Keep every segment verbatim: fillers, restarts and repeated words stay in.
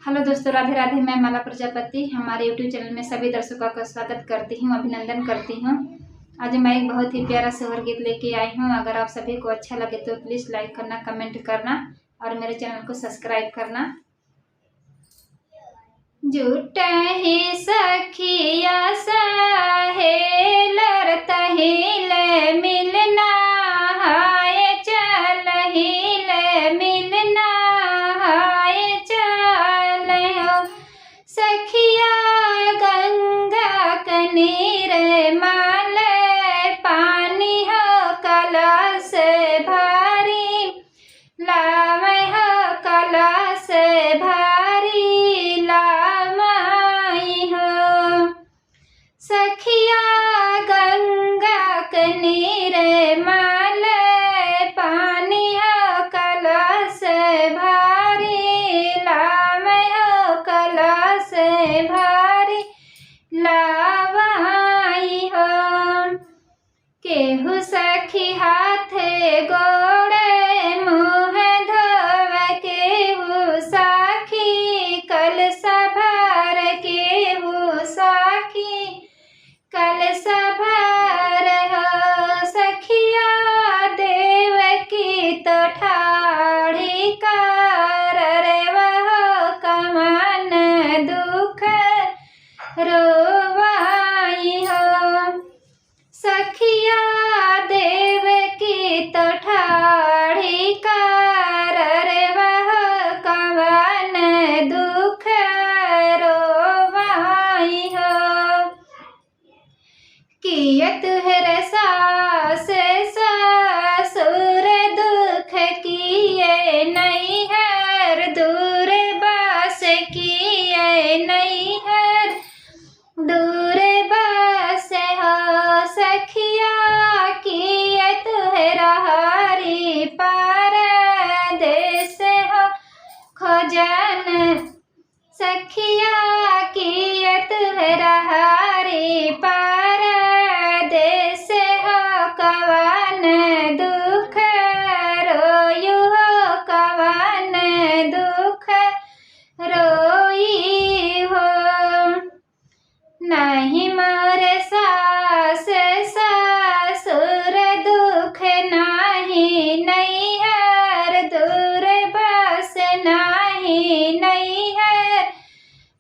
हेलो दोस्तों, राधे राधे। मैं माला प्रजापति हमारे YouTube चैनल में सभी दर्शकों का स्वागत करती हूँ, अभिनंदन करती हूँ। आज मैं एक बहुत ही प्यारा सोहर गीत लेके आई हूँ। अगर आप सभी को अच्छा लगे तो प्लीज लाइक करना, कमेंट करना और मेरे चैनल को सब्सक्राइब करना। जुटहि सखिया सहेलर तहिले मिलना हाय, चलहिले मिलना हाय, चलहो सखिया गंगा कनीर माल पानी हो कलश भारी, लावै हो कलश भारी लावै हो। सखिया गंगा कनीर माल पानी हो कलश भारी लावै हो कलश भारी लावै हो। केहू सखी हाथ गोड़ मुँह धोव, केहू सखी कलश भर, केहू सखी कलश भर हो। सखिया देव की तो ठाढ़ी कर रे वह कवन दुख रोवाई हो। सखिया देव की तो ठाढ़ी कर रे वह कवन दुख रोवाई हो। किए तुहर सास ससुर दुख किए नैहर दूर बस किए नैहर दूर बस हो। सखिया किए तुहरा हरी परदेस हो खोजन। सखिया किए तुहरा हरी परदेस हो कवन दुख रोयू हो कवन दुख रोई हो। नाही मोर सास ससुर दुख नाही नैहर दूर बस नाही नैहर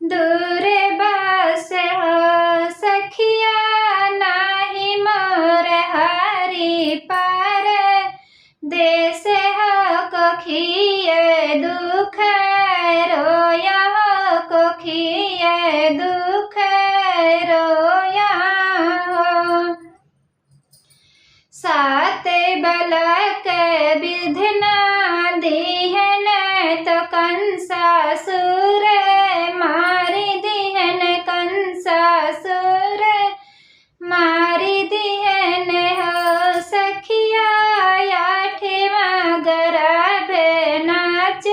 दूर बस हो। सखिया नाही मोर हरी परदेस हो कोखिए दुख रोया हो कोखिए दुख रोया हो। सात बलक बिधना दिहन तो कंसासुर मारि दिहन कंसासुर मारि दिहन हो। सखिया आठवाँ गरभ नाच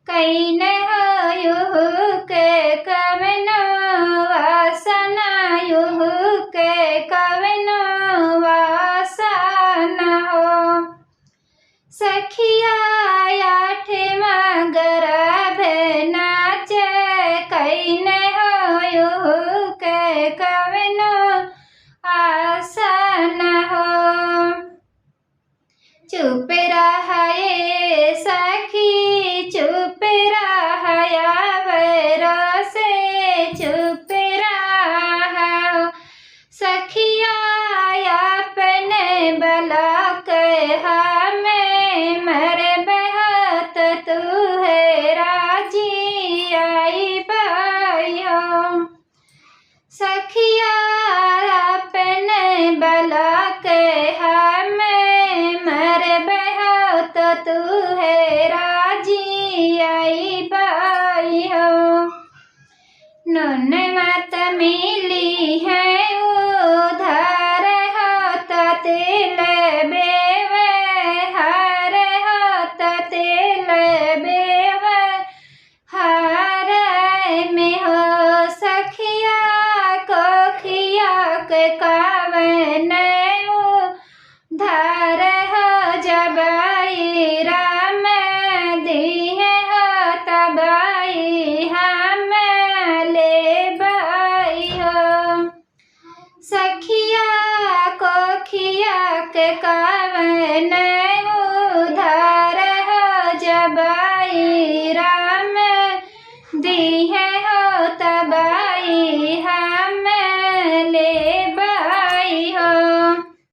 कैन हो युहु के कवनो वासना युहु के कवनो वासना हो। सखिया आठवाँ गरभ नाच कैन हो युहु के कवनो आसना हो। चुप रह ए सखी चुप रह आवर से चुप रह। सखिया अपने बलक हमें मरबह त तू है राजी आई बाई हो। सखिया अपने बलक हमें मरबह त तू है राजी आई बाई हो। नून मत मिली है उधार हो त तेल बेव हार हो त तेल बेव हार में हो। सखिया कोखिया के कवन धार हो जबाई राम दीहे हो तबाई। सखिया कोखिया के कवन